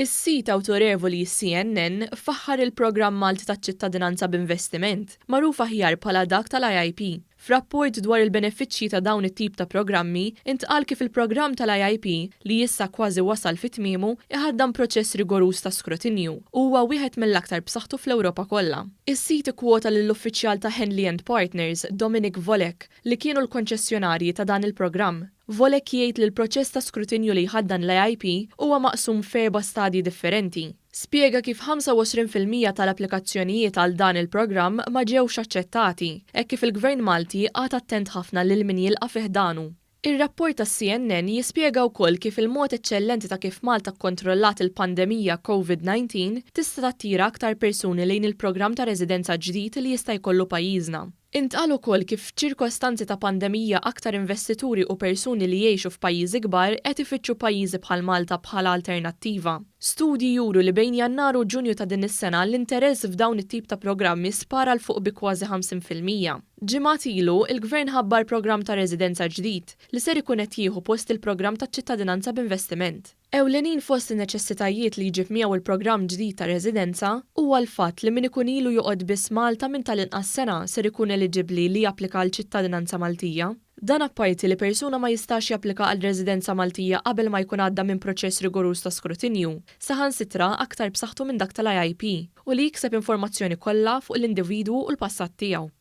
Is-sit awtorevoli CNN faħħar il-programm Malti taċ-ċittadinanza b'investiment, magħruf aħjar bħala dak tal-IIP. F'rapport dwar il-benefiċċji ta' dawn it-tip ta' programmi, intqal kif il-programm tal-IIP, li issa kważi wasal fi tmiemu, iħaddan proċess rigoruż ta' skrutinju u huwa wieħed mill-aktar b'saħħtu fl-Ewropa kollha. Is-sit ikkwota lill-uffiċjal ta' Henley and Partners, Dominic Volek, li kienu l-konċessjonarji ta' dan il-programm. Volek jgħid li l-proċess ta' skrutinju li jħaddan l-IIP huwa maqsum f'erba' stadji differenti. Spjega kif 25% tal-applikazzjonijiet għal dan il-programm ma ġewx aċċettati, hekk kif il-Gvern Malti qagħad attent ħafna lil min jilqa' fi ħdanu. Ir-rapport tas-CNN jispjega wkoll kif il-mod eċċellenti ta' kif Malta kkontrollat il-pandemija Covid-19 tista' tattira aktar persuni lejn il-programm ta' residenza ġdid li jista' jkollu pajjiżna. Intqal ukoll kif f'ċirkostanzi ta' pandemija aktar investituri u persuni li jgħixu f'pajjiżi kbar qed ifittxu pajjiżi bħal Malta bħala alternattiva. Studji juru li bejn Jannar u Ġunju ta' din is-sena l-interess f'dawn it-tip ta' programmi spara 'l fuq bi kważi 50%. Ġimgħat ilu, il-Gvern ħabbar programm ta' residenza ġdid li ser ikun qed jieħu post il-programm taċ-ċittadinanza b'investiment. Ewlenin fost in-neċessitajiet li jġib miegħu il-programm ġdid ta' residenza huwa l-fatt li min ikun ilu joqgħod biss Malta minn tal-inqas sena ser ikun eliġibbli li japplika għal ċittadinanza Maltija. Dan apparti li persuna ma jistax japplika għal residenza Maltija qabel ma jkun għadda minn proċess rigoruż ta' skrutinju, saħansitra aktar b'saħħtu minn dak tal-IIP, u li jikseb informazzjoni kollha fuq l-individwu u l-passat tiegħu.